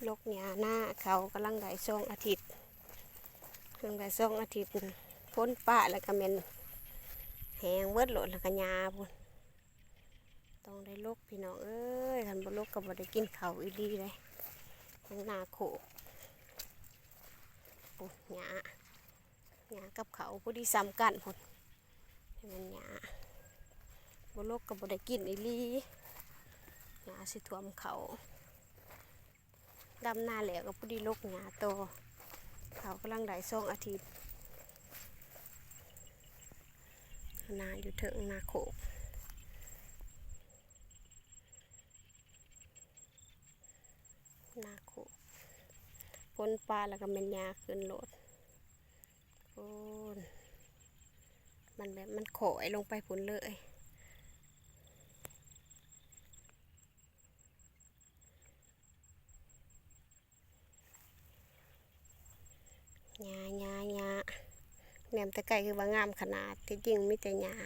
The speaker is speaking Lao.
ລົກຫຍ້ານາເຂົາກຳລັງໄດ້ສອງອາທິດ ເພິ່ງໄດ້ສອງອາທິດ ຝົນປະແລ້ວກໍແມ່ນແຫ້ງເບິດໂລດ ແລ້ວກໍຫຍ້າພຸ້ນ ຕ້ອງໄດ້ລົກພີ່ນ້ອງເອີຍ ຄັນບໍ່ລົກກໍບໍ່ໄດ້ກິນເຂົ້າອີ່ຫຼີເດ້ ທັງນາໂຄກ ໂອ້ ຫຍ້າ ຫຍ້າກັບເຂົ້າພໍດີສ່ຳກັນພຸ້ນ ແມ່ນຫຍ້າ ບໍ່ລົກກໍບໍ່ໄດ້ກິນອີ່ຫຼີ ຫຍ້າຊິຖ້ວມເຂົ້າ ດຳນາແລ້ວກໍພໍດີລົກຫຍ້າຕໍ່ ເຂົາກຳລັງໄດ້ສອງອາທິດ ນາຢູ່ເທິງ ນາໂຄກ ນາໂຄກ ຝົນປະແລ້ວກໍແມ່ນຫຍ້າຂຶ້ນໂລດ ໂອ້ ມັນແບບມັນຄ້ອຍລົງໄປພຸ້ນເລີຍ ຫຍ້າ ຫຍ້າ ຫຍ້າ ແນມແຕ່ໄກຄືວ່າງາມຂະໜາດ ທີ່ຈິງມີແຕ່ຫຍ້າ.